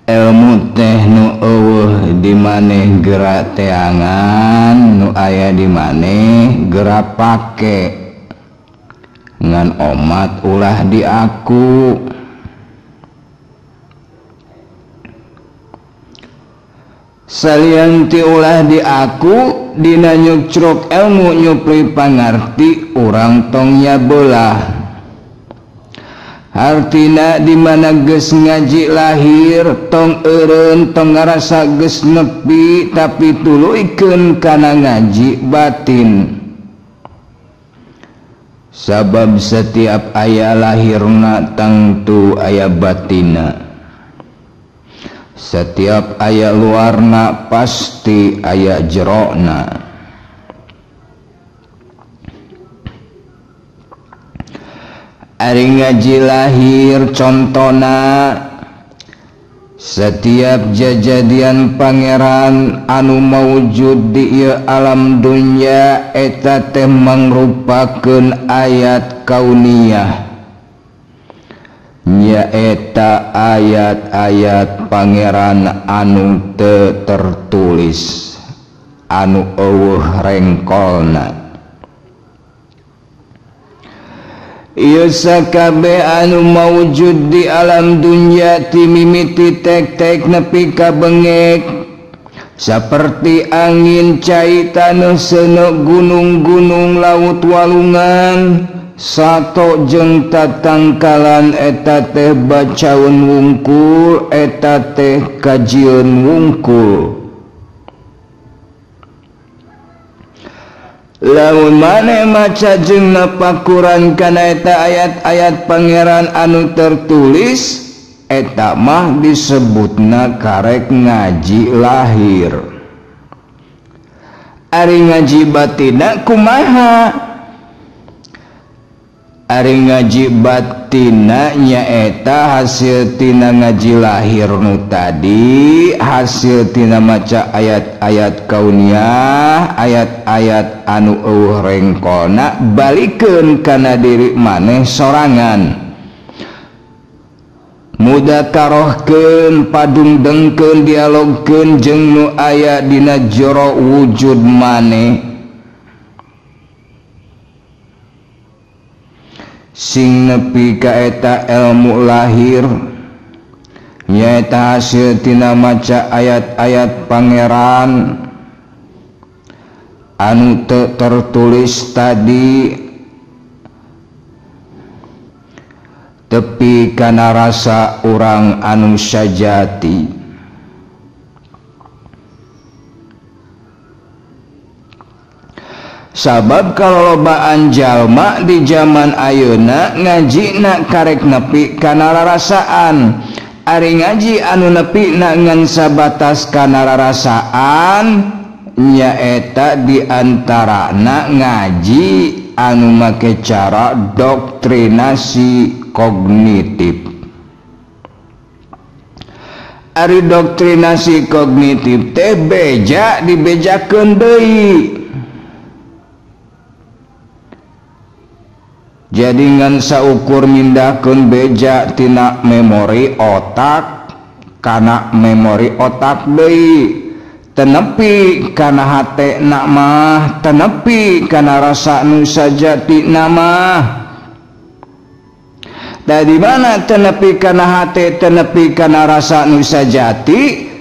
Ilmu teh nu eueuh di maneh geura teangan, nu aya di maneh geura pake. Ngan omat ulah diaku. Salian ti ulah diaku dina nyucruk ilmu nyupri pangarti urang tong nyabelah. Hartina di mana geus ngaji lahir tong eureun tong ngarasa geus nepi tapi tuluykeun kana ngaji batin. Sabab setiap aya lahirna tangtu aya batina. Setiap aya luarna pasti aya jerona. Ari ngaji lahir contona setiap jajadian pangeran anu maujud di ieu alam dunya eta teh mangrupakeun ayat kauniyah, nyaeta ayat-ayat pangeran anu teu tertulis anu eueuh rengkolna. Ieu sakabeh anu maujud di alam dunya ti mimiti tek-tek nepi ka bengek saperti angin cai taneuh seuneu gunung-gunung laut walungan sato jeung tatangkalan eta teh bacaeun wungkul eta teh kajieun wungkul. Lamun maneh maca jeung napakuran kana eta ayat-ayat pangeran anu tertulis eta mah disebutna karek ngaji lahir. Ari ngaji batina kumaha? Ari ngaji batina nyaeta hasil tina ngaji lahir nu tadi, hasil tina maca ayat-ayat kauniyah, ayat-ayat anu eueuh rengkolna balikeun kana diri maneh sorangan. Mudakarohkeun, padungdengkeun, dialogkeun jeung nu aya dina jero wujud maneh. Sing nepi ka eta ilmu lahir nyaeta hasil tina maca ayat-ayat pangeran anu teu tertulis tadi tepi kana rasa urang anu sajati. Sabab kalolobaan jalma di zaman ayeuna ngajina karek nepi kana rarasaan. Ari ngaji anu nepi na ngan sabatas kana rarasaan nyaeta di antarana ngaji anu make cara doktrinasi kognitif. Ari doktrinasi kognitif teh beja dibejakeun deui. Jadi ngan saukur mindahkeun beja tina memori otak kana memori otak deui, tenepi kana hate na mah, tenepi kana rasa nu sajatina mah. Dari mana tenepi kana hate, tenepi kana rasa nu sajati?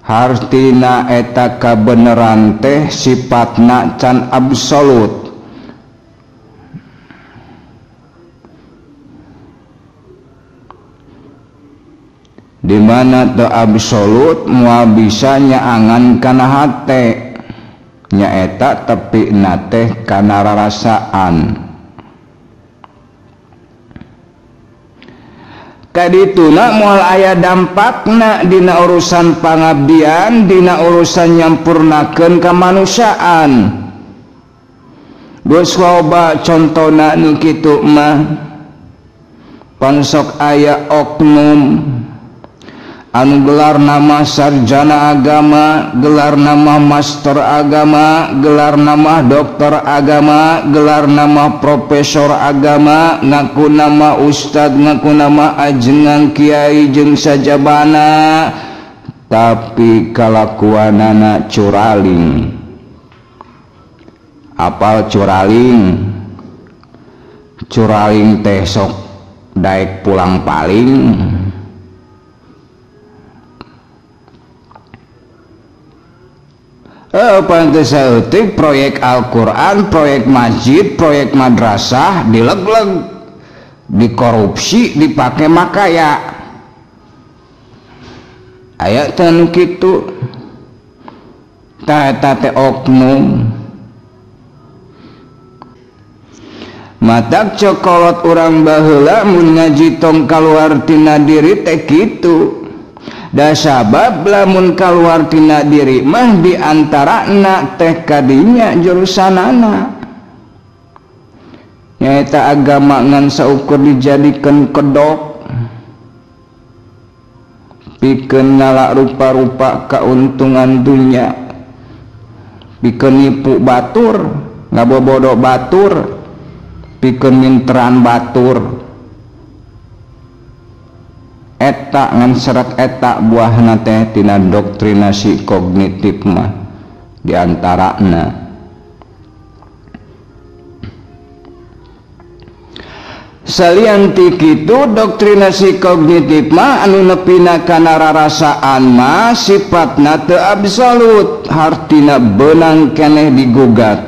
Hartina eta kabeneran teh sifatna can absolut. Di mana teu absolut moal bisa nyaangan kana hate, nyaeta tepi na teh kana rarasaan. Kadituna moal aya dampakna dina urusan pangabdian, dina urusan nyampurnakeun kamanusiaan. Geus loba contona nu kitu mah. Pansok aya oknum Anu gelar nama sarjana agama, gelar nama master agama, gelar nama doktor agama, gelar nama profesor agama, ngaku nama ustad, ngaku nama ajengan kiai jeung sajabana, tapi kalakuanana curaling. Apal curaling? Curaling teh sok daek pulang paling. Pantes saeutik proyek Al-Qur'an, proyek masjid, proyek madrasah dileg-leg, dikorupsi, dipake makaya. Aya teh nu kitu. Tah eta teh oknum. Matak cokolot urang baheula mun ngaji tong kaluar tina diri teh kitu. Da sabab lamun kaluar tina diri mah di antarana teh kadinya jurusanana. Nyaeta agama ngan saukur dijadikeun kedok pikeun ngalak rupa-rupa kauntungan dunya, pikeun nipu batur, ngabobodo batur, pikeun minteran batur. Eta ngan serat eta buahna teh tina doktrinasi kognitif mah diantarana. Salian ti kitu doktrinasi kognitif mah anu nepina kana rarasaan mah sifatna teu absolut, hartina beunang keneh digugat.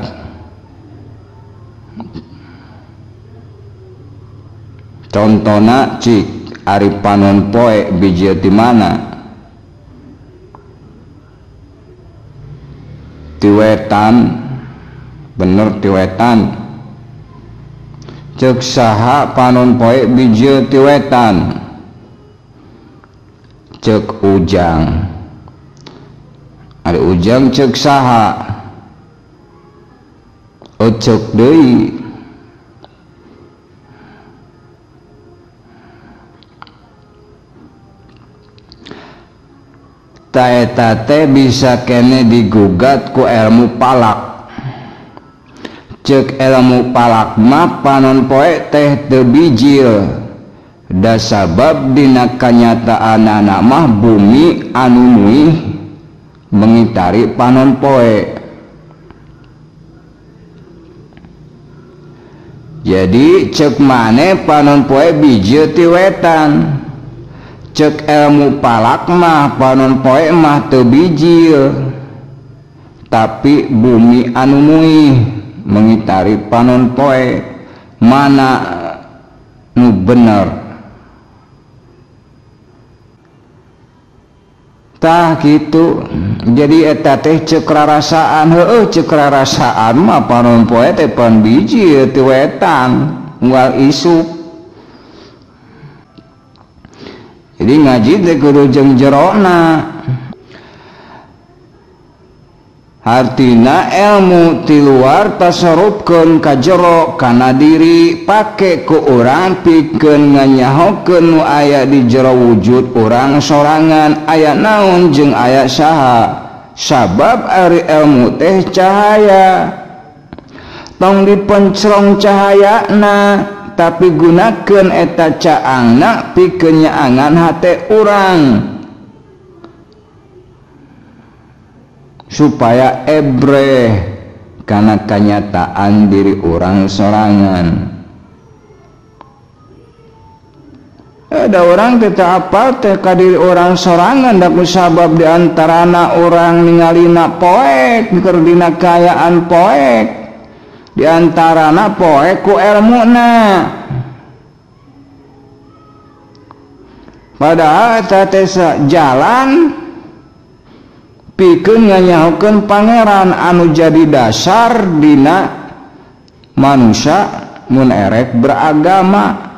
Contona cik ari panon poe biji ti mana? Ti wetan, bener ti wetan. Ceuk saha panon poe biji ti wetan? Ceuk Ujang. Ari Ujang ceuk saha? Ceuk deui. Taeta teh bisa kene digugat ku ilmu palak. Ceuk ilmu palak mah panon poe teh teu bijil. Da sabab dina kanyataanana mah bumi anu nuih mengitari panon poe. Jadi ceuk maneh panon poe bijil ti wetan. Cek ilmu palak mah panon poe mah teu bijil, tapi bumi anu muih mengitari panon poe. Mana nu bener? Tah kitu. Jadi eta teh ceuk rarasaan. Heueuh ceuk rarasaan mah panon poe teh pan bijil ti wetan unggal isuk. Jadi ngaji teh kudu jeung jerona. Hartina ilmu ti luar tasarupkeun ka jero kana diri, pake ku urang pikeun nganyahokeun nu aya di jero wujud urang sorangan, aya naon jeung aya saha. Sabab ari ilmu teh cahaya, tong dipencrong cahayana, tapi gunakeun eta caangna pikeun nyaangan hate urang supaya ebreh kana kanyataan diri urang sorangan. Ada orang teh teu apal teh ka diri urang sorangan, da ku sabab di antarana urang ningalina poek keur dina kaayaan poek, di antarana poek ku elmuna. Padahal eta teh jalan pikeun nganyahokeun pangeran anu jadi dasar dina manusia mun erek beragama.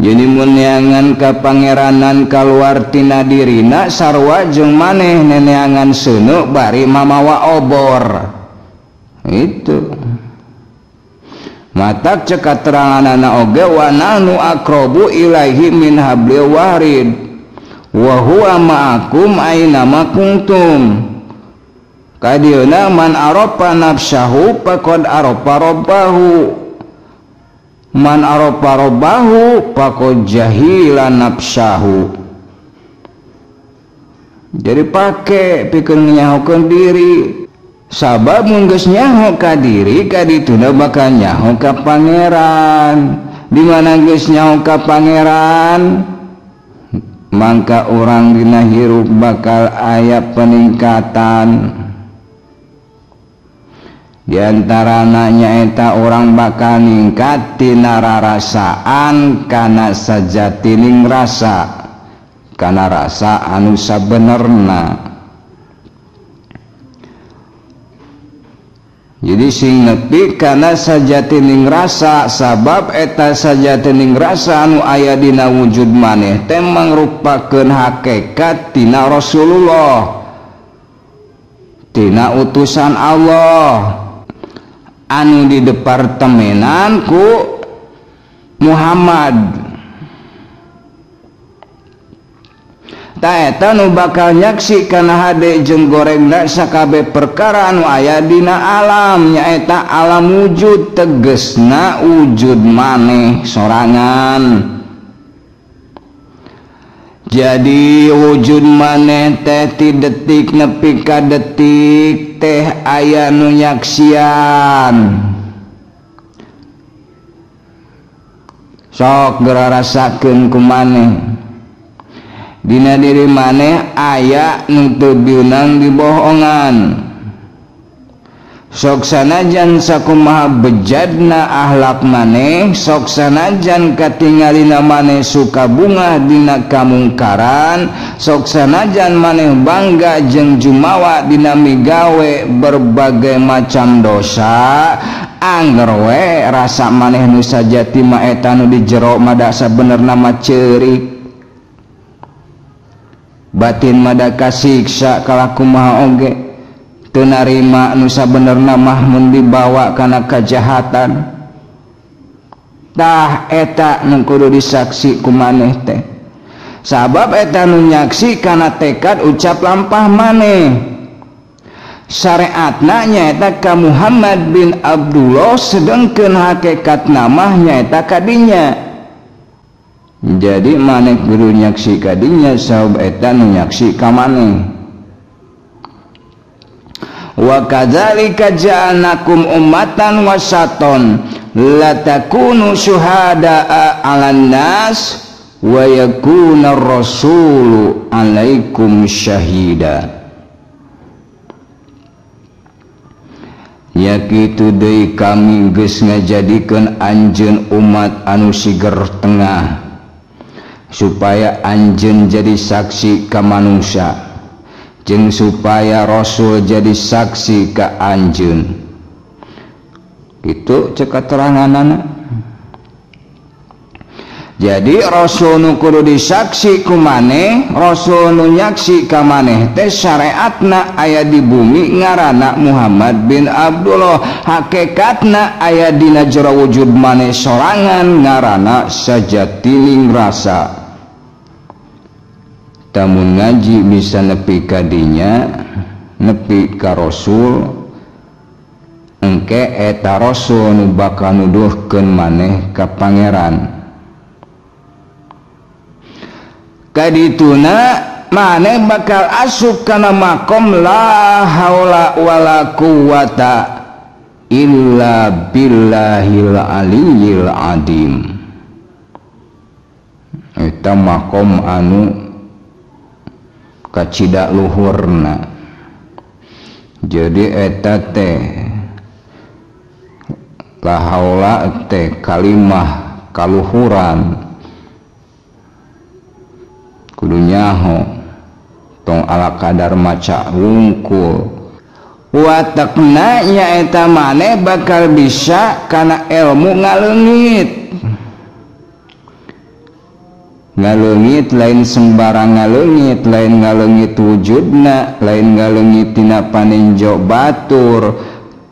Jadi mun neangan ka pangeranan kaluar tina dirina sarua jeung maneh neneangan seuneu bari mamawa obor. Itu. Matak cek kateranganana oge wa nahnu aqrabu ilaihi min hablil warid wa huwa ma'akum aina ma kuntum. Kadieuna man arafa nafsahu faqad arafa rabbahu, man arafa rabbahu faqad jahila nafsahu. Jadi pake pikeun nyahokeun diri, sabab mun geus nyaho ka diri kadituna bakal nyaho ka pangeran. Di mana geus nyaho ka pangeran mangka urang dina hirup bakal aya peningkatan. Di antarana nyaeta urang bakal ningkat tina rarasaan kana sajatining rasa, kana rasa anu sabenerna. Jadi sing nepi kana sajatining rasa, sabab eta sajatining rasa anu aya dina wujud maneh teh mangrupakeun hakikat tina Rasulullah, tina utusan Allah anu di departemenan ku Muhammad. Ta eta nu bakal nyaksi kana hade jeung gorengna sakabeh perkara anu aya dina alam, nyaeta alam wujud, tegesna wujud maneh sorangan. Jadi wujud maneh teh ti detik nepi ka detik teh aya nu nyaksian. Sok geura rasakeun ku maneh. Dina diri maneh aya nu teu diunang dibohongan. Sok sanajan sakumaha bejadna akhlak maneh, sok sanajan katingalina maneh suka bunga dina kamungkaran, sok sanajan maneh bangga jeung jumawa dina migawe berbagai macam dosa, angger we rasa maneh nu sajati mah eta nu di jero mah da sabenerna mah ceurik. Batin mah da kasiksa kalakumaha oge teu narima nu sabenerna mah mun dibawa kana kajahatan. Tah eta nu kudu disaksi ku maneh teh, sabab eta nu nyaksi kana tekad ucap lampah maneh. Syariatna nyaeta ka Muhammad bin Abdullah, sedengkeun hakikatna mah nyaeta kadinya. Jadi maneh kudu nyaksi kadinya sabab eta nu nyaksi ka maneh. Wa kadzalika ja'alnakum ummatan wasaton latakunu syuhada'a 'alan nas wa yakuna ar-rasulu 'alaikum syahida. Ya kitu deui kami geus ngajadikeun anjeun umat anu siger tengah supaya anjeun jadi saksi ka manusia jeung supaya rasul jadi saksi ka anjeun. Kitu cek kateranganana. Jadi rasul nu kudu disaksi ku maneh, rasul nu nyaksi ka maneh teh syariatna aya di bumi ngaranna Muhammad bin Abdullah, hakikatna aya dina jero wujud maneh sorangan ngaranna sajatining rasa. Tamun ngaji bisa nepi ka dinya, nepi ka rasul, engke eta rasul nu bakal nuduhkeun maneh ka pangeran. Kadituna maneh bakal asup kana makom la haula wala quwata illa billahil aliyil adim. Eta makom anu kacida luhurna. Jadi eta teh la haula teh kalimah kaluhuran, kudu nyaho tong ala kadar maca wungkul. Watakna nyaeta maneh bakal bisa kana ilmu ngaleungit. Ngaleungit lain sembarang ngaleungit, lain ngaleungit wujudna, lain ngaleungit tina paninjo batur,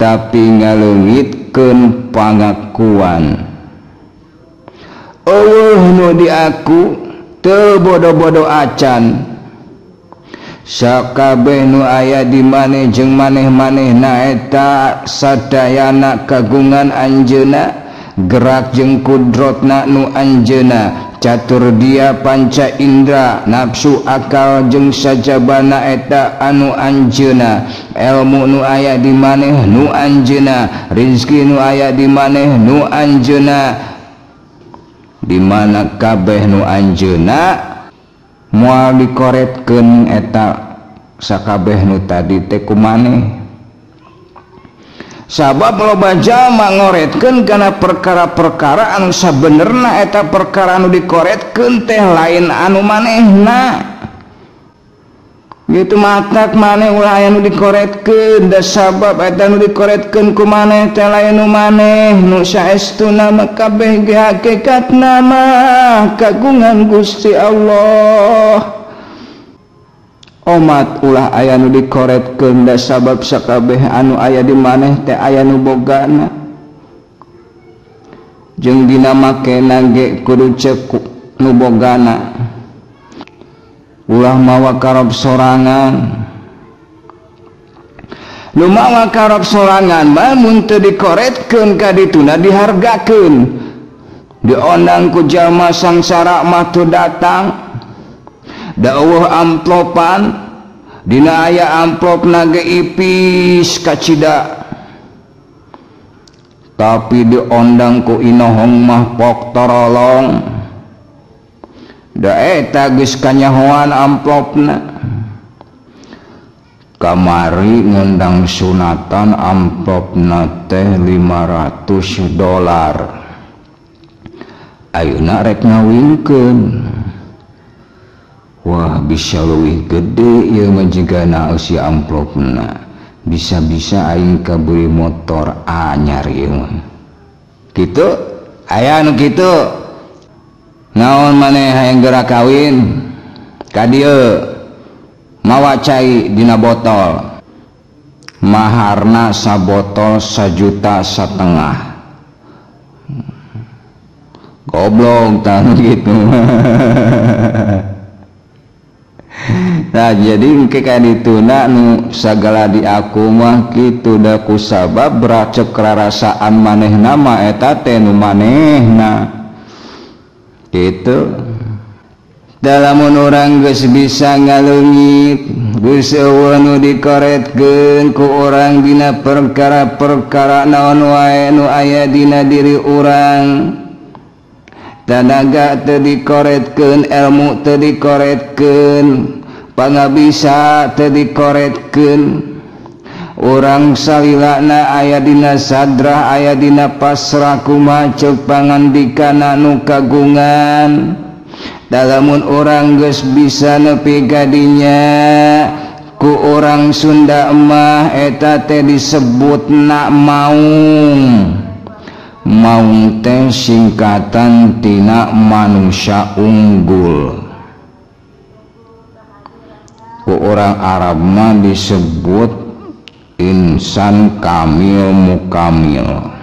tapi ngaleungit pikeun pangakuan. Eueuh nu diaku teu bodo-bodo acan. Sakabeh nu aya di maneh jeung maneh-manehna eta sadayana kagungan anjeunna, gerak jeung kudrotna nu anjeunna, catur dia panca indra, nafsu akal jeung sajabana eta anu anjeunna, elmu nu aya di maneh nu anjeunna, rizki nu aya di maneh nu anjeunna, di mana kabeh nu anjeunna moal dikoretkeun eta sakabeh nu tadi teh ku maneh. Sabab loba jalma ngoretkeun kana perkara-perkara anu sabenerna eta perkara anu dikoretkeun teh lain anu manehna. Gitu matak maneh ulah aya nu dikoretkeun da sabab eta nu dikoretkeun ku maneh teh lain nu maneh, nu saestuna mah kabeh ge hakikatna mah kagungan Gusti Allah. Omat ulah aya nu dikoretkeun da sabab sakabeh anu aya di maneh teh aya nu bogana. Jeung dina makena ge kudu ceuk nu bogana. Ulah mawa karep sorangan. Nu mawa karep sorangan mah mun teu dikoretkeun ka dituna dihargakeun. Diondang ku jalma sangsara mah teu datang. Da eueuh amplopan, dina aya amplopna ge ipis kacida. Tapi diondang ku inohong mah pok torolong. Da eta geus kanyahoan amplopna. Kamari ngundang sunatan amplopna teh $500. Ayeuna rek ngawinkeun. Wah, bisa leuwih gede ieu mah jigana eusi amplopna. Bisa-bisa aing kabeli motor anyar ieu mah. Kitu aya nu kitu. Naon maneh hayang geura kawin? Ka dieu mawa cai dina botol. Maharna sabotol 1,5 juta. Goblok tah gitu. Nah jadi engke ka dituna nu sagala di aku mah kitu da kusabab racek rarasaan manehna mah eta teh nu manehna. Gitu. Lamun urang geus bisa ngaleungit, geus eueuh nu dikoretkeun ku urang dina perkara-perkara naon wae nu aya dina diri urang. Tanaga teu dikoretkeun, ilmu teu dikoretkeun, pangabisa teu dikoretkeun. Urang salilana aya dina sadrah, aya dina pasrah kumaha ceuk pangandikana nu kagungan. Lamun urang geus bisa nepi ka dinya, ku urang Sunda mah eta teh disebutna maung. Maung teh singkatan tina manusia unggul. Ku urang Arab mah disebut insan kamil mukamil.